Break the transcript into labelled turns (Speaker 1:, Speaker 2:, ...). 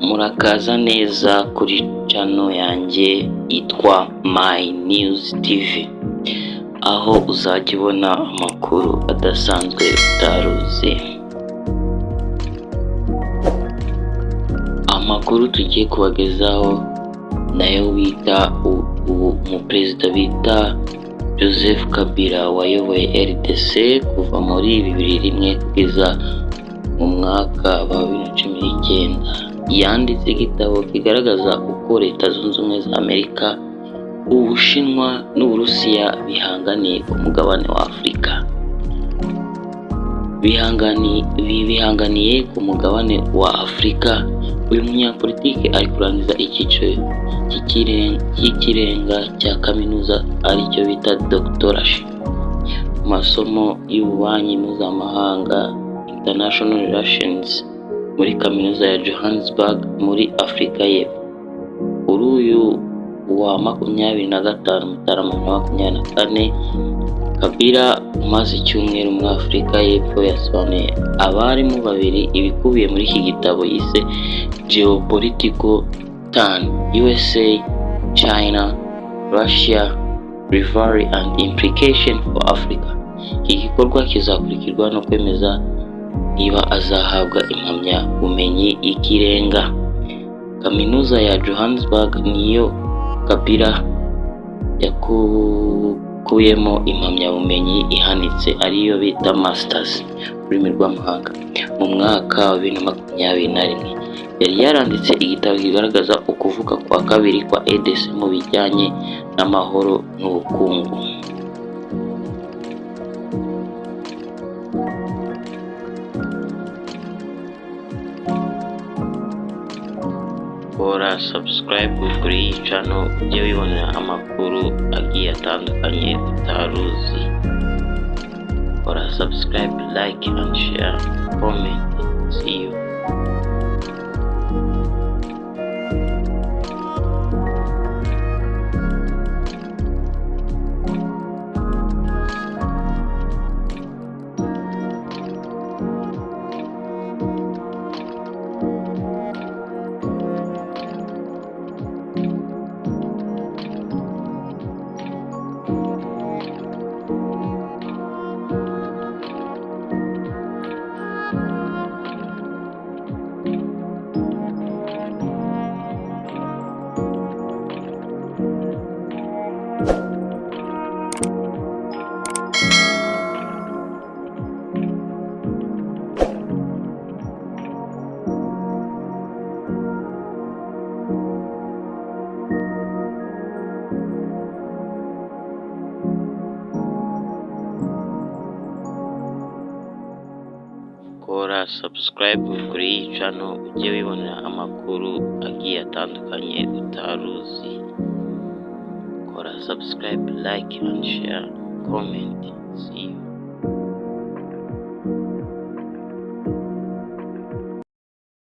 Speaker 1: Murakaza neza kuri channel yanjye yitwa My News TV, aho uzajya ubona amakuru adasanzwe utaruzi. Amakuru tugiye kubagezaho nayo bita umuperezida bita Joseph Kabila wayoboye RDC kuva muri 2001 kugeza mu mwaka wa 2019. Yanditse igitabo kigaragaza uko Leta Zunze Ubumwe za Amerika, Ubushinwa n'Uburusiya bihanganiye ku mugabane wa Afurika. Bihanganiye ku mugabane wa Afurika. Uyu munyapolitiki ari kurangiza icyiciro cy'ikirenga cya kaminuza, aricyo bita doctorat, mu masomo y'ububanyi mpuzamahanga, International Relations, muri kaminuza ya Johannesburg muri Afurika y'Epfo. Kuri uyu wa 25 Mutarama 2024, Kabila umaze icyumweru muri Afurika y'Epfo yasobanuriye abarimu babiri ibikubiye muri iki gitabo yise Geopolitical Turn: USA, China, Russia Rivalry and Implication for Africa. Iki gikorwa kizakurikirwa no kwemeza niba azahabwa impamyabumenyi y'ikirenga. Kaminuza ya Johannesburg niyo Kabila yakuyemo impamyabumenyi ihanitse, ariyo bita Masters mu rurimi rw'amahanga, mu mwaka wa 2021. Yari yaranditse igitabo kigaragaza ukuvuka kwa kabiri kwa RDC mu bijyanye n'amahoro n'ubukungu. Kora subscribe kuri iyi channel ujye wibonera amakuru agiye atandukanye utaruzi. Kora subscribe, like and share, comment. See you. Kora subscribe kuri iyi channel ujye wibonera amakuru agiye atandukanye utaruzi. Kora subscribe, like and share, comment. See you.